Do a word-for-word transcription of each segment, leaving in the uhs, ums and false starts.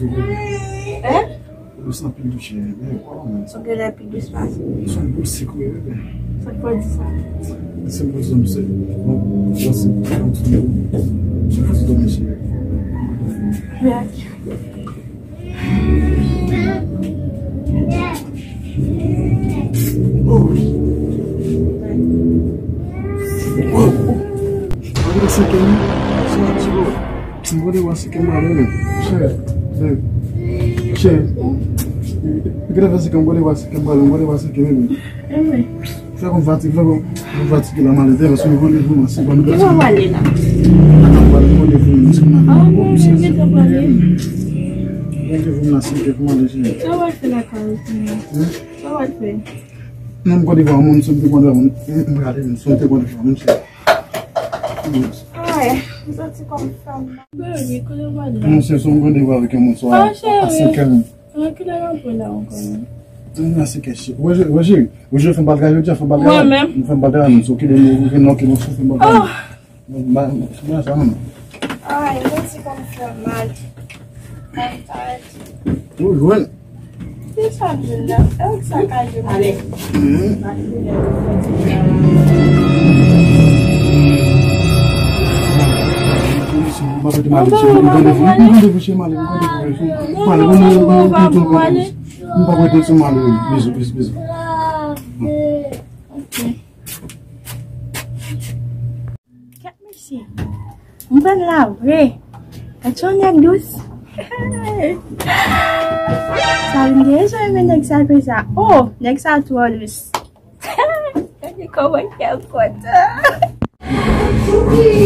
Hein? Dous anpil tou cheri. Men, kwa mwen. Son gen lè pi dous pase. Son gwo sik wi, bebe. Sa k fè w di sa? Se gwo zòm se. Bon, bon, se gwo zòm se. Son gwo zòm cheri. Mèsi. Oh. Wow. Mwen se ke m, se yon ti bo. M konn wè se ke m ale men. Chè, chè. Chè. Gade fè se ke m konn wè se ke m ale, m konn wè se ke m ale. Fè konn fatig, fè konn fatig la malete, paske m konn vou nan se konn. Ki wè w ale la? Ata m pale, m konn vou nan se konn ale. Ah, mwen, mwen gentan pale. Mwen te vou nan se ke m ale, chè. Sa w al fè lakay ou kounye a? Sa w al fè? Non, m konn vou moun, se m te konn vou moun. M prale, m te konn vou moun, chè. Ay, m santi kòm fanm nan. Baby, kote w ale? Non, se son randevou avèk yon moun swa a senkè. Kilè n ap wè la ankò, non? Nan senkè, cheri. Wè, cheri, wè, cheri. Wè, cheri, fè m pa l gade, jodi a, fè m pa l gade. Mwen menm? Fè m pa l gade, non, se okipe m, okipe m, okipe m, fè m pa l gade. Ba, ba, ba sa, non. Ay, m santi kòm fè mal. Ay, ay. Ou jwenn. Ki sa m jwenn la? E ou ki sakaje m? Ale. Kèt mesye. M pran la vre. Gad yon nèg dous. Sa vin gen rezon renmen nèg sa konsa. Oh, nèg sa twò dous. Gade kòman kè m kontan.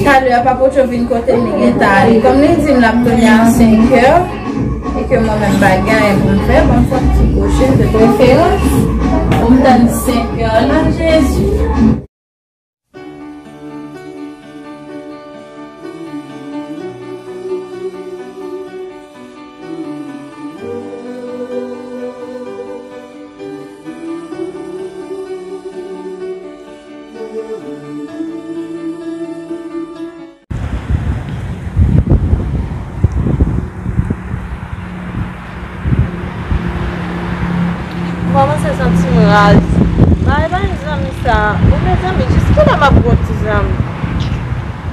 Talè a Papa Ocho vin kote m, li gentan ale. Kòm li di m l ap tounen a senkè, e ke mwen menm pa gen anyen pou m fè, ban m fè yon ti kouche de preferans pou m tann senkè la, Jezi. M kòmanse santi m raz. Bagay pa yon zanmi sa. Bon, mezanmi, jiskilè m ap gon ti zanmi?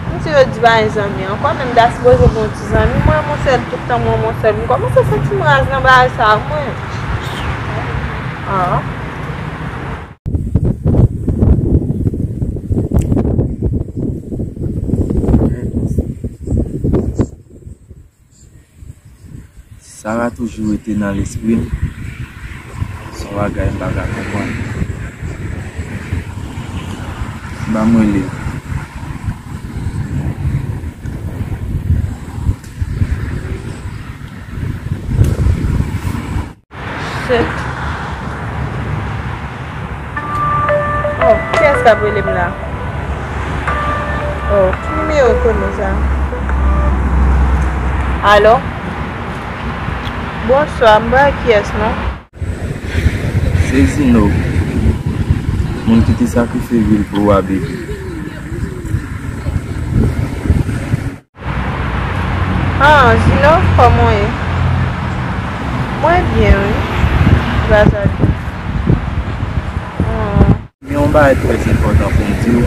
M di yo di pa yon zanmi ankò, men m ta sipoze gon ti zanmi. Mwen, mwen sèl, tout tan mwen, mwen sèl. M kòmanse santi m raz nan bagay sa, mwen. Ah. Sara toujou rete nan lespri m. Se yon bagay m pa ka konprann. Ban m rele l. Shit. Oh, kiyès k ap rele m la? Oh, ki nimewo konnen sa? Alo? Bonswa, m pa wè kiyès non. Se Zino, moun ki te sakrifye vi l pou ou a, baby. Ah, Zino, kòman w ye? Mwen byen, wi. Gras a Dye. Ah. Gen yon bagay trè enpòtan pou m di w.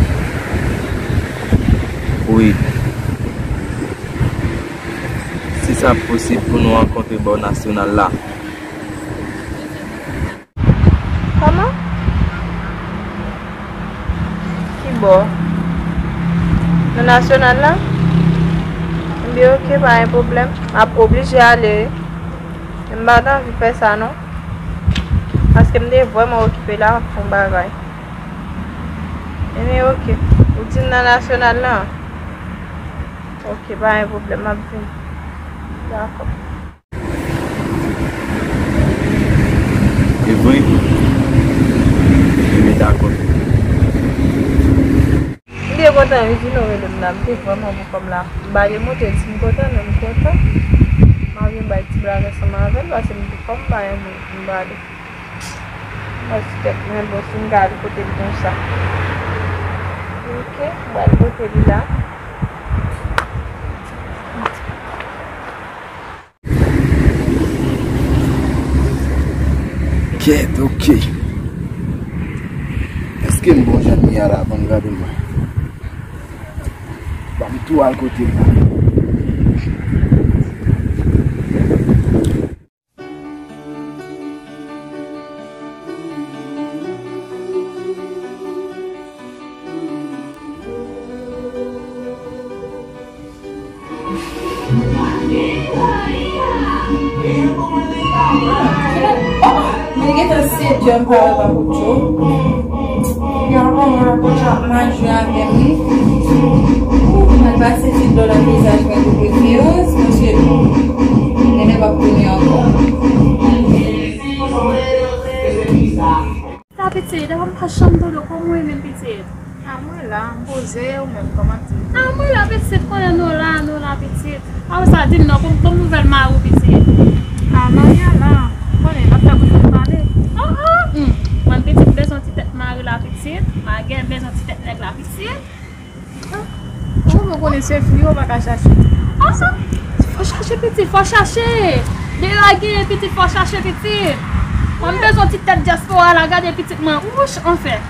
Wi. Si sa posib pou nou rankontre bò nasyonal la. Kòman? Ki bò? Nan nasyonal la? Ebyen, oke, pa gen pwoblèm. M ap oblije ale, wi. Men m pa t anvi fè sa, non. Paske m te vrèman okipe la, m ap fè yon bagay. Ebyen, oke. Ou di m nan nasyonal la? Oke, pa gen pwoblèm, m ap vini. Dakò. E vre? Ebyen, dakò. M byen kontan wi, Zino rele m la, m te vrèman pou kòm la. M pa te montre l si m kontan, men m kontan. M ap vin bay ti blag ansanm avè l, paske m te kòm m pa renmen m pale. Paske tèt mwen bon, si m ka al kote l konsa. Oke, m pral kote li la. Kèt, ok. Èske m bon jan m ye a la? Ban m gade mwen. Ban m tou al kote m la. Men gentan sèt è m pa wè Papoutcho. Yon bon mwen Papoutcho ap mache avè m wi. Mwen pase ti dlo nan vizaj mwen pou preferans paske nene p ap tounen ankò. Sa pitit, devan m pa janm tande w, kòman w ye menm pitit? A mwen la, m poze, ou menm, kòman w ye? A mwen la pitit, konnen nou la, nou la pitit. A ou sa, di m non, kòm, kòm nouvèl mari w pitit? A mari a la, ou konnen, n ap fè bouch nou pale. Oh, oh, hmm. Mwen pitit, m bezwen ti tèt mari la pitit, m a gen bezwen ti tèt nèg la pitit. Ou pa konnen se fi yo pa ka chache. Ah, fò chache pitit, fò chache. Deyò a genyen pitit, fò chache pitit. Mwen m bezwen ti tèt dyaspora la, gade pitit mwen. Wouch, anfen.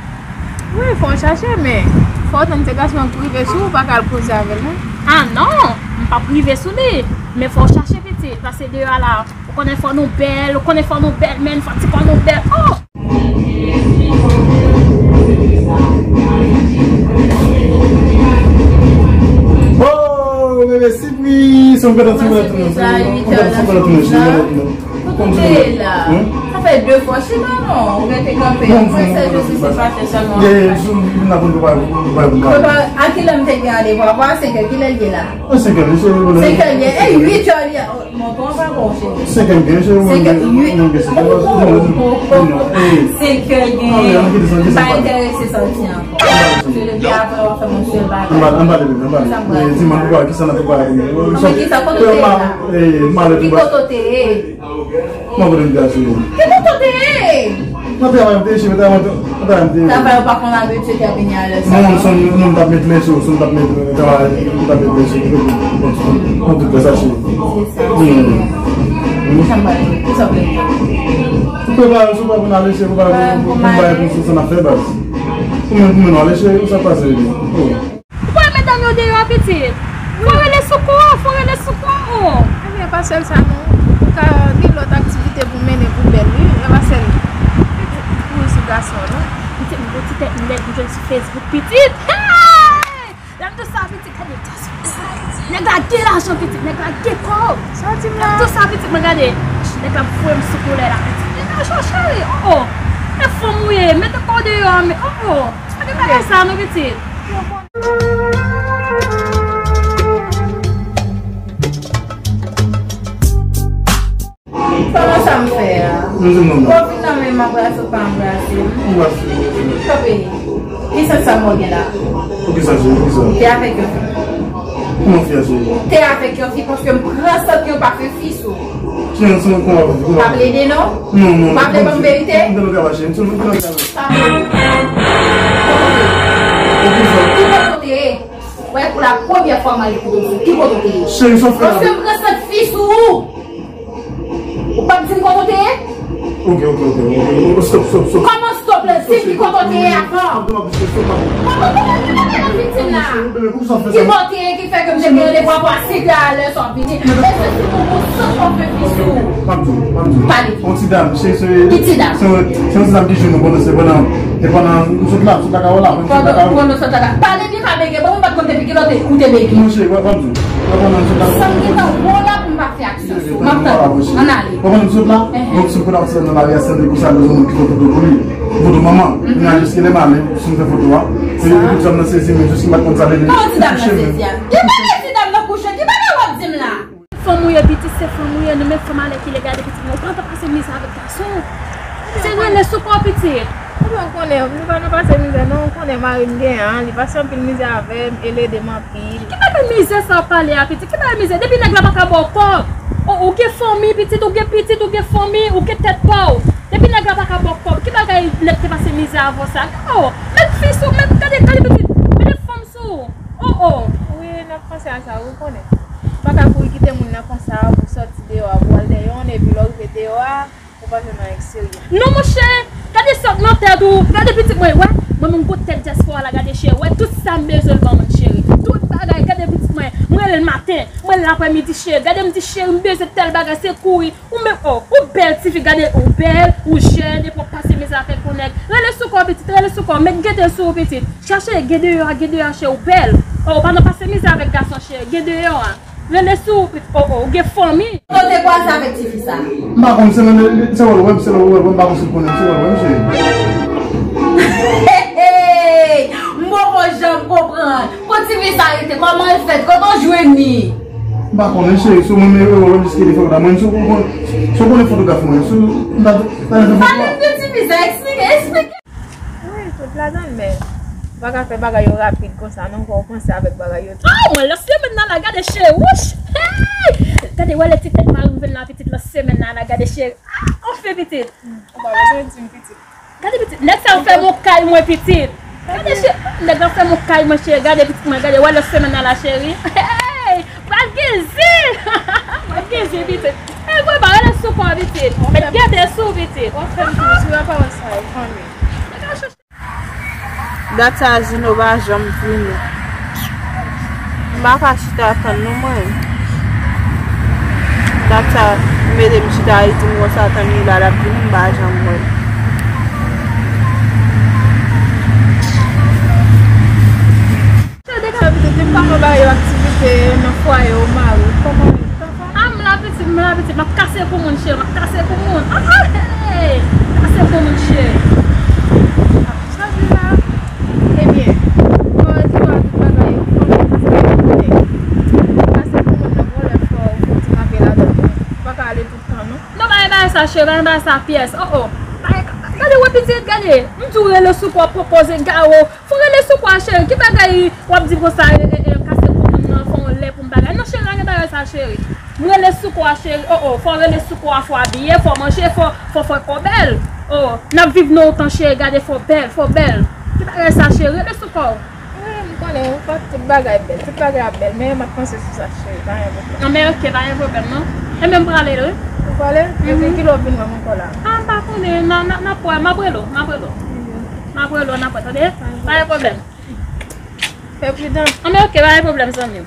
Wi, fò chache, men fò w tann se gason an k rive sou ou, ou pa ka al koze avè l non. Ah non, m p ap rive sou li. Men fò w chache pitit, paske deyò a la, ou konnen fò nou bèl, ou konnen fò nou bèl, men fò ti kò nou bèl. Oh! Oh, bebe, sipri, sa m kontan ti mwen tounen. Sa uit è nan jounen an. Kote w te ye la? Sa fè de fwa, chita non, ou rete kanpe. Mwen sèl jou si se pa te sèlman. Ye, jou m vin la pou nou pa, pou nou pa, pou nou pa. A kilè m te gen randevou a? Senk è, kilè l ye la? Senk è, li se. Senk è l ye, e uit è li ye. Montre w pa bon, cheri. Senk è m gen, cheri, mwen gen, mwen gen senk è. Senk è gen. M pa enterese sòti ankò. Se depi apre w ap fè m yon sèl bagay. Anba, anba, bebe, anba. Sa m pral di. Di mwen, kisa n ap prepare pou mwen? Anba, kisa, kote w te ye la? Ki kote w te ye? Mwen kote m te achte yo. Ki kote w te ye? Mwen te avè m te cheve, te avè m te, mwen te avè m te. Travay ou pa konn abitye tèmine a lè sa. Non, se yon moun t ap met len sou, se yon t ap met, travay, moun t ap met len sou, mwen tout lè sa cheve. Se sa. Wi. Sa m pral di, ki sa w vle di? Ou prepare sou pa pou n ale cheve, ou pa pou, pou, pou m bay pou sou sa n ap fè baz. Ou menm, pou mwen nou ale cheve, ou sa k pase, bebe? Oh. Ou pa wè medam yo deyò a pitit? Fò rele sekou, fò rele sekou, oh. Ebyen, pa sèl sa non. Ou ka gen lòt aktivite pou mennen pou bèl wi. E pa sèl pitit kouri sou gason non. Pitit m gon ti tèt nèg m jwenn sou Facebook pitit. Hey! Lè m di w sa pitit, gade. Nèg la gen lajan pitit, nèg la gen kòb. Sa w di m la? Lè m di w sa pitit, mwen gade. Nèg la voye m sou koulè la pitit. Nèg la cho cheri, oh oh. E fanm ou ye, mete kò w deyò, men oh oh. Pa gen bagay sa non pitit. Kòman sa m fè a? Ou vin nan men m anbrase, ou pa anbrase m. Anbrase m. Kanpe. Ki sans sa m wè w gen la? Poukisa, cheri? Poukisa? Ou te avèk yon fi. Kòman fi a, cheri? Ou te avèk yon fi paske m pran sant yon pafen fi sou ou. Ki yon sant kòman? Pa plede non. Non, non. Ou pa vle ban m verite? M te nan travay, cheri. M te nan travay. Pa vle. Ki kote w te ye? Wè, pou la premyè fwa m ale kote w, ki kote w te ye? Cheri, sa w fè la? Paske m pran sant fi sou ou. Ou p ap di m kote w te ye? Ok, ok, ok, ok, ok, stop, stop, stop. Kòman stop la? Di m ki kote w te ye avan. Stop, stop, stop, stop. Kòman, kòman, kòman, kòman, viktim la? Bebe, poukisa w fè sa? Ki kote w te ye ki fè ke m te gen randevou a senk è a lè sa w vini? Mesye, si w gon sant w ap fè fi sou ou. Pa m di w, pa m di w. Pale. Yon ti dam, se, se, ki ti dam? Se, se yon ti dam ki jwenn nou pandan, se pandan, se pandan nou sot la, sot la kawò la, sot la kawò. Pandan, pandan sot la kawò. Pale byen, pa bege. Bon, mwen pa t konn depi kilè w te, ou te bege. Monchè, w ap di. Sa m gentan wè w la pou m pa fè aksyon sou ou. M ap tann. Ann ale. Ou konprann m sot la? Donk, si m konn ap sot nan lari a, se de konsa, bezwen moun ki fè foto pou li. Foto manman. Kounye a, jiske lè m ale, si m fè foto a, se tout sa m nan sezi, men jis m pa t konn sa depi. Kòman ti dam nan sezi a? Ki bagay ti dam nan kouche? Ki bagay w ap di m la? Fanm ou ye, pitit se fanm ou ye, nou menm fanm alèkile, gade pitit mwen, ou pa antan pase mizè avèk gason. Se rele sou kò pitit. Ou pa konnen, nou pa nan pase mizè non, ou konnen mari m gen an, li pase anpil mizè avè m, e l ede m anpil. Ki bagay mizè sa w ap pale a pitit? Ki bagay mizè? Depi nèg la pa ka ba w kòb, ou, ou gen fanmi pitit, ou gen pitit, ou gen fanmi, ou gen tèt pa w. Depi nèg la pa ka ba w kòb, ki bagay nèg te pase mizè avè w sa? Oh, met fi sou, met, gade, gade pitit, mete fanm sou. Oh, oh. Wi, n ap panse a sa, ou konnen. Ou pa ka kouri kite moun nan konsa pou sòti deyò a, pou al dèyè yon, epi lè w rive deyò a, ou Pa jwenn anyen serye. Non, monchè, gade sa k nan tèt ou. Gade pitit mwen, wè. Mwen menm gwo tèt dyaspora la, gade cheri. Wè, tout sa m bezwen l ban mwen, cheri. Tout bagay, gade pitit mwen. M rele l maten, m rele l aprèmidi, cheri. Gade m di, cheri, m bezwen tèl bagay, se kouri. Ou menm, oh, ou bèl tifi, gade, ou bèl, ou jèn, epi w ap pase mizè avèk yon nèg. Rele sou kò w, pitit, rele sou kò w. Met gete sou ou, pitit. Chache, gen deyò a, gen deyò a, cheri, ou bèl. Oh, ou pa nan pase mizè avèk gason, cheri. Gen deyò a. Rele sou, oh, oh, ou gen fanmi. Kote kwaze avèk tifi sa? M pa konn, se nan, se wè l wè m, se nan wè l wè m, m pa konn si l konnen m, se wè l wè m, cheri. Hey, hey! M poko janm konprann. Kot tifi sa rete? Kòman l fèt? Kote w jwenn li? M pa konnen, cheri, si w menm wè l wè m, jiske li fotograf mwen, si w konn, si w konnen fotograf mwen, si w, m ta, ta renmen fè. Pale m de tifi sa, eksplike, eksplike. Wi, tout ladan l, men m pa ka fè bagay yo rapid konsa non, fò w panse avèk bagay yo tou. Oh, mwen, lòt semèn nan la, gade cheri, wouch! Hey! Gade, wè lè ti tèt mari m vin la, pitit, lòt semèn nan la, gade cheri. Ah, anfen, pitit. Ou pa bezwen di m pitit. Gade, pitit, nèg sa yo fè m yon kay mwen, pitit. Gade, cheri, nèg la fè m yon kay mwen, cheri. Gade, pitit mwen, gade, wè lòt semèn nan la, cheri. Hey! Pral gen zen! Pral gen zen, pitit. E vre, ba rele sou kò, pitit. Met gade sou, pitit. W ap fè m plis, wi, pawòl sa yo, fanmi. Dat sa Zino pa janm vini. M pa ka chita tann non mwen. Dat sa mete m chita, li di m konsa tann li la, l ap vini, m pa janm wè l. Cheri, degaje pitit, m pa konn ba yo aktivite nan fwaye ou mari w. Kòman, kòman? Ah, m la pitit, m la pitit, m ap kase pou moun, cheri, m ap kase pou moun. Ah, ah, hey! Kase pou moun, cheri. Ah, sa di la? Ebyen, fò yo di w a tout bagay yo, fò w kase pou moun. Kase pou moun nan, gon lè fò w fouti kanpe ladan l. Ou pa ka ale tout tan, non. Non, pa gen bagay sa, cheri, pa gen bagay sa pyès. Oh, oh. Pa gen, gade, wè pitit, gade. M di w rele sou kò, pwopoze gawo. Fò rele sou kò a, cheri. Ki bagay w ap di konsa, e, e, e, kase pou moun nan, fò yon lè pou m bagay. Non, cheri, pa gen bagay sa, cheri. M rele sou kò a, cheri. Oh, oh, fò rele sou kò a, fò abiye, fò manje, fò, fò, fò kò bèl. Oh, n ap viv nan yon tan, cheri, gade, fò bèl, fò bèl. Ki bagay sa, cheri? Rele sou kò w. Wi, m konnen, ou pa tout bagay bèl. Tout bagay ap bèl, men m ap panse sou sa, cheri. Pa gen pwoblèm. Non, men ok, pa gen pwoblèm, non. E men m prale, wi. Ou prale? Mhm. Epi kilè w vin wè m ankò la? Ah, m pa konnen. N a, n a, n ap wè, m ap rele w, m ap rele w. Mhm. M ap rele w, n ap wè, tande? Pa gen pwoblèm. Fè pridan. Anben, ok, pa gen pwoblèm, zanmi m.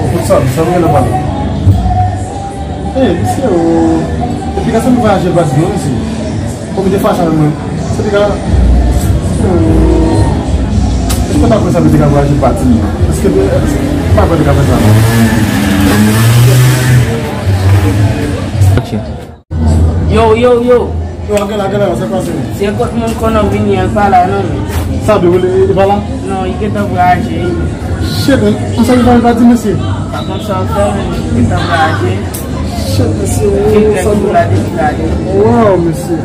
Fout sa, sa m gen nan pale. Ey, mesye, o. Epi, gade sa m vwayaje pati non, mesye. Konbyen de fwa sa menm mwen? Se te ka. Èske w ta kwè sa te ka vwayaje pati? Èske, èske pa kwè te ka fè sa? Ok. Yo, yo, yo. Yo, anke la, anke la, sa pase. Se kot moun konnen vini an pa la non, men. Sa vle, e pa la? Non, li gentan vwayaje. Shit, men, konsa li pa, li pa di mesye. Pa konn sa w fè, men, li gentan vwayaje. Shit, mesye, o, sa vle. Wow, mesye.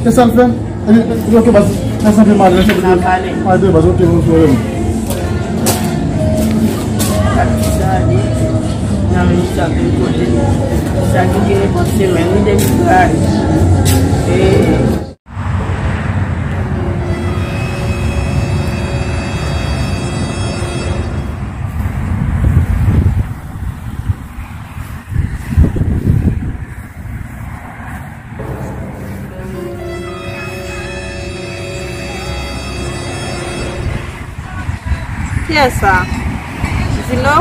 E sa l fè? E, e, ok, baz, mèsi anpil, mari, mèsi anpil. N a pale. Mari, baz, ok, bon, bon, bon. Sa ki sa de, nan men sa vin kote. Sa ki te nenpòt semèn, li depi gade. E. Kiyès sa? Zino?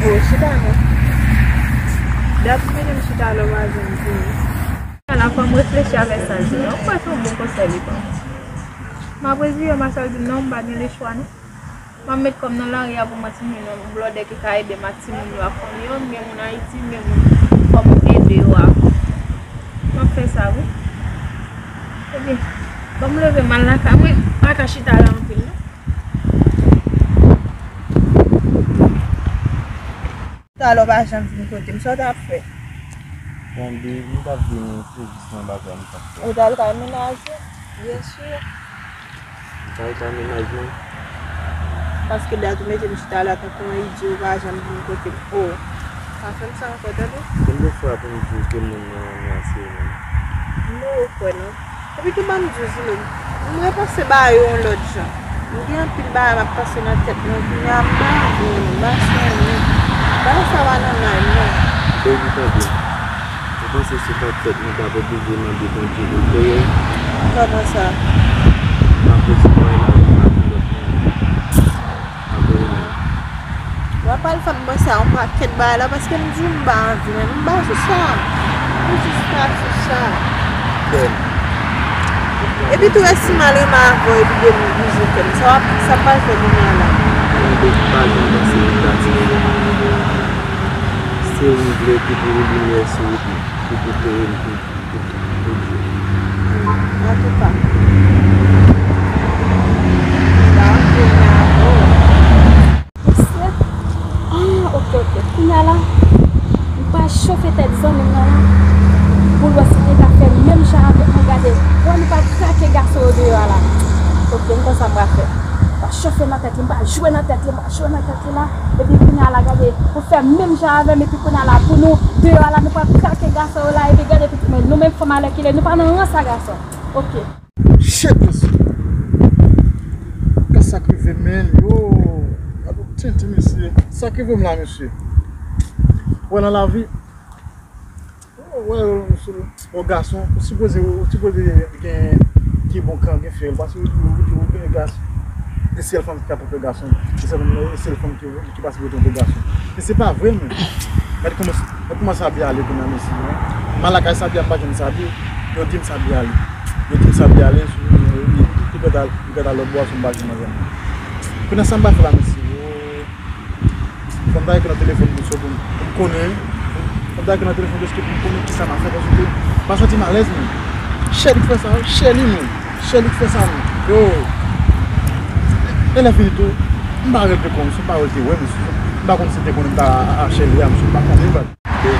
O, chita non. Dat m mete m chita la, ou pa janm vini. Ala fò m reflechi avèk sa l di non. M kwè se yon bon konsèy li ban mwen. M ap reziye m a sa l di non, m pa gen lechwa non. M ap met kò m nan lari a pou m wè si m jwenn yon blòdè ki ka ede m ak timoun yo ak fanmi yo. M gen moun Ayiti, m gen moun fò m ede yo a. M ap fè sa wi. Ebyen, ban m leve m al lakay mwen, m pa ka chita la anpil non. Talè w pa janm vin kote m, sa w t ap fè? Tande, m t ap vini tou jis nan bagay m t ap fè. Ou t al kay mennaj ou? Byen si. M t al kay mennaj mwen. Paske dat ou mete m chita la tankou yon idye, ou pa janm vin kote m. O, pa fè m sa ankò, tande? Konbyen fwa pou m di w ke moun nan renmen Asirina? M poko kwè, non. Epi tou, ban m di w, Zilo, m repanse bagay yo yon lòt jan. M gen anpil bagay m ap pase nan tèt mwen, kounye a m pa anvi renmen, m pa sou renmen. Bagay sa pa nan may mwen. Baby, tande. Ou panse se pa fèt mwen t ap oblije mande Bondye pou l kreye m? Kòman sa? M ap rete mwen la, m ap lòt moun. M ap renmen. W ap al fè m panse a yon pakèt bagay la, paske m di w m pa anvi, men m pa sou sa. M jis pa sou sa. Bèl. Epi tou, si m al renmen avè w epi de moun bouje kè m, sa w ap, sa w pral fè kounye a la? Mwen pa janm panse negatif. Se ou m vle ki pou limyè sou wout mwen, ki pou klere m pou, pou, pou Dye. Antouka. M pa anvi renmen avè w. Mesye, ah, ok, ok. Kounye a la, m pral chofe tèt zanmi m nan la. Pou l wè si l te ka fè menm jan avèk mwen. Gade, wè nou pral krake gason yo deyò a la. Ok, m konn sa m pral fè. M pral chofe nan tèt li, m pral jwe nan tèt li, m pral jwe nan tèt li la. Epi kounye a la, gade, pou fè menm jan avè m, epi kounye a la, pou nou deyò a la, nou pral krake gason yo la, epi gade pitit mwen, nou menm fanm alèkile, nou pa nan rans a gason. Ok. Shit, mesye. Ka sa k rive, men, yo. Gade yon tenten, mesye. Sa k rive m la, mesye. Ou wè nan lavi, ou wè, yon gason, ou sipoze, ou sipoze gen ki bon kan, gen fyèl, paske ou, ou, ou gen gason. E sèl fanm ki ka twonpe gason, e sèl, e sèl fanm ki, ki pa sipoze twonpe gason. Men se pa vre, men. Gade kòman, gade kòman Sabi ale kounye a, mesye, wi. M al lakay Sabi a, m pa jwenn Sabi. Yo di m Sabi ale. Yo di m Sabi ale, sou, li, li, li, li prèt al, li prèt al lòtbò a, sou m pa jwenn avè m. Kounye a sa m pral fè la, mesye, o. Fò m ta ekri nan telefòn pou m, pou m konnen. Fò m ta ekri nan telefòn deske pou m konnen kisa m ap fè, paske m pa santi m alèz, men. Chèli k fè sa, wi, Chèli, men. Chèli k fè sa, men. Yo. E lè fini tou, m pa regrete kò m, se pawòl te wè m, m pa konn si te konnen m ta a Chèli a, m pa konnen, baz. Wi.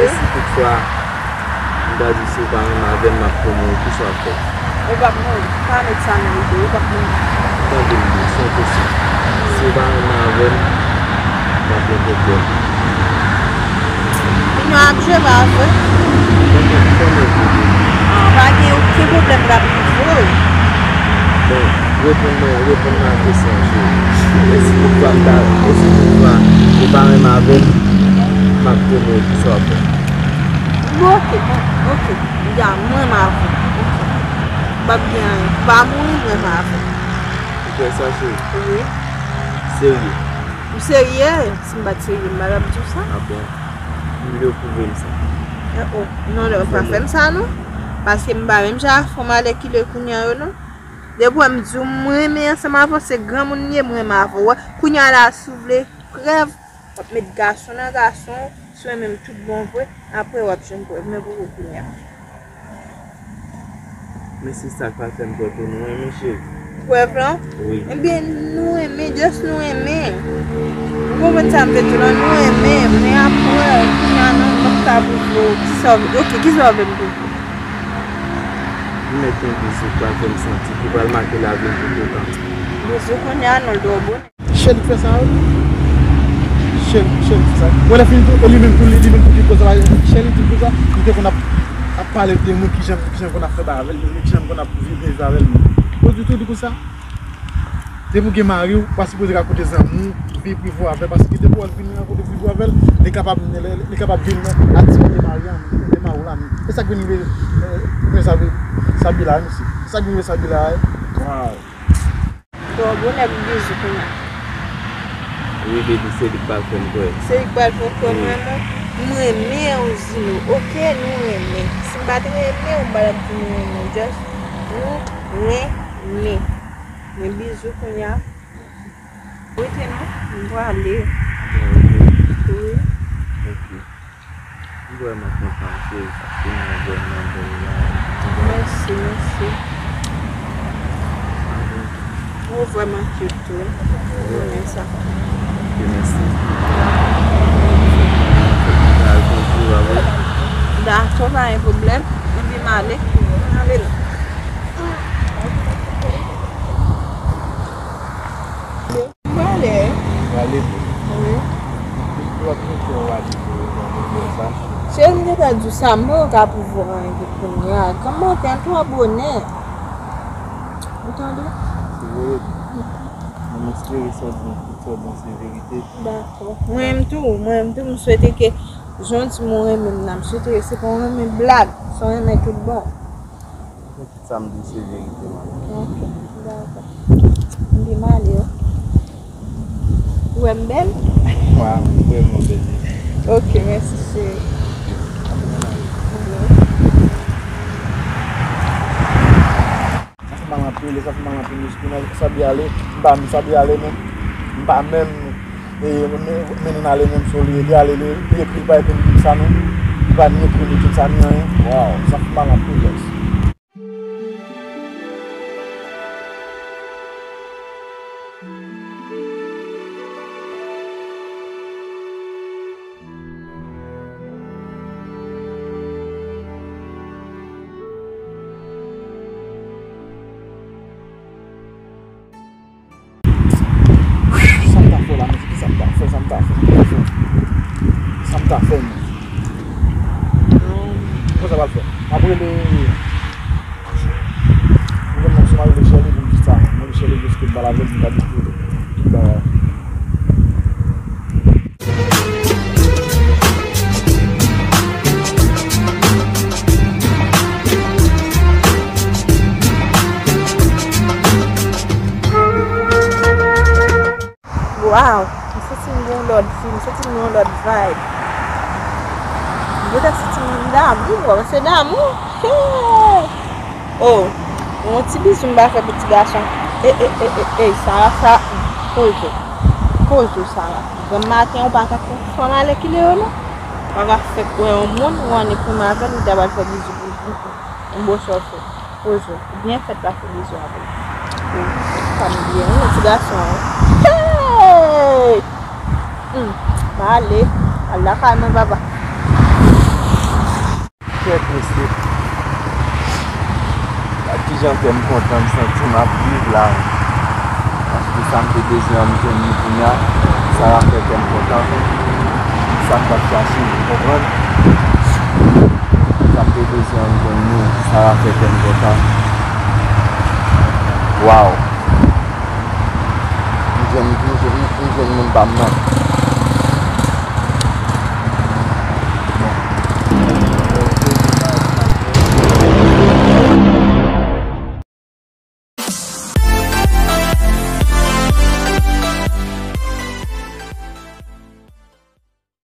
E si toutfwa, m ta di si w pa renmen avè m, m ap tou mouri, kisa w ap fè? Ou p ap mouri. Pa met sa nan lide w, ou p ap mouri. Tande m byen, se yon kesyon. Si w pa renmen avè m, m ap gen pwoblèm. Kounye a w ap jwe, pa vre? Kòman, kòman jwe, baby? Ah, pa gen okenn pwoblèm, m ap jwe. Bon, reponn mwen, reponn mwen a kesyon an, cheri. E si toutfwa m ta, e si toutfwa ou pa renmen avè m, m ap tou mouri, kisa w ap fè? Bon, ok, bon, ok. M di a, m renmen avè w. Ok. M p ap gen anyen. M pa mouri, m renmen avè w. Ou kwè sa, cheri? Wi. Serye? M serye. Si m pa t serye, m pa t ap di w sa. Ah bon? M vle w pwouve m sa. Eh, oh. Non, non, pa fè m sa, non. Paske m pa menm jan ak fanm alèkile kounye a yo, non. Depi w wè m di w m renmen ansanm avè w, se granmoun m ye, m renmen avè w. Kounye a la, si w vle prèv, w ap met gason nan gason, si w renmen m tout bon vre, apre w ap jwenn prèv, men poko kounye a. Men se sa k pral fè m kwè ke nou renmen, cheri. Prèv lan? Wi. Ebyen, nou renmen, just nou renmen. Ou konprann sa m vle di w lan, nou renmen, men apre, kounye a non, m p ap ka pwouve w kisa w, ok, kisa w vle m pwouve w? M mèt yon bizou k pral fè m santi, ki pral make lavi m pou toutan. Bizou kounye a non, l twò bonè. Chèli k fè sa, wi. Chèli, Chèli k fè sa. Wè lè fini tou, e li menm tou, li, li menm tou ki koz la. Chèli di konsa, li te konn ap, ap pale de mwen, kijan, kijan konn ap fè bagay avè l, kijan konn ap viv, viv avè l. Ou di tou, di konsa. Depi w gen mari w, ou pa sipoze rakonte zanmi w, vi prive w avè l, paske depi w al vin rakonte vi prive w avè l, li kapab, li, li kapab vin aktivite mari an, de mari w la menm. E sa k vin rive, e, Sabi, Sabi la, mesye. E sa k vin rive Sabi la, e. Waw. Twò bonè pou bizou kounye a. Wi, baby, se li k pral fè m kwè. Se li k pral fè w kwè m renmen w. M renmen w, Zino. Ok, nou renmen. Si m pa t renmen w, m pa t ap di nou renmen. Just, nou renmen. Men bizou kounye a. Rete non, m prale. Wi. Ok. M vrèman kontan, cheri, paske nou vrèman bèl la. Mèsi, mèsi. Ou vrèman cute tou. Ou konnen sa. Ok, mèsi. Dakò, pa gen pwoblèm. Epi m ale. Ale non. Prale. Wi. Depi lòt jou w ale pou yon sa. Cheri, m gentan di w sa, mwen yo ka pou vou anyen pou kounye a. Kòmandan, twò bonè. Ou tande? Se vre. Mwen espere sa w di, sa w di se verite. Dakò. Mwen menm tou, mwen menm tou, m swete ke jan w di m ou renmen m nan, m swete ke se pa w renmen blag, se w renmen tout bon. Sa m di se verite, man. Ok, dakò. M di m ale, wi. Ou wè m bèl? Wa, m vrèman bèl. Ok, mèsi, cheri. Sa fè mal anpil, sa fè mal anpil, mesye. Sa di ale, m pa, sa di ale, men m pa menm E, men, mennen n ale menm si w li, li ale, li, li ekri, li pa ekri m di m sa non. Li pa ni ekri m di m sa ni anyen. Waw, sa fè mal anpil, guys. Sa m ta fè la, men ki sa m ta fè, sa m ta fè, sa m ta fè, sa m ta fè, men. Kòman sa pral fè? M ap rele, mwen menm si m ap rele Sherley pou m di sa, mwen rele Sherley jis ke m pale avè l, m ta di ke tout bagay. Waw, m santi m gen yon lòt vi, m santi m gen yon lòt vibe. M gentan santi m damou, bro, se damou. Hey! Oh, yon ti bizou m ba fè pou ti gason. E, e, e, e, e, sa, sa, poze. Poze, sa. Granm maten, ou pa ka konn fanm alèkile yo, non. Ou pa ka fèk wè yon moun, ou annik menm avè l, ou ta pral fè bizou pou l. Yon bon sa w fè. Poze w. Ou byen fèt pase bizou avè l. Ou pa bliye, wi, ti gason an. Hey! Hmm. M ale. Al lakay mwen, papa. Kèt mesye. Gad kijan kè m kontan, m santi m ap viv la. Paske sa m te bezwen an, m jwenn li kounye a. Sa a fè kè m kontan. Sa m t ap chache, ou konprann? Sa m te bezwen an, m jwenn li. Sa a fè kè m kontan. Waw! M jwenn, m jwenn, m jwenn moun pa m nan.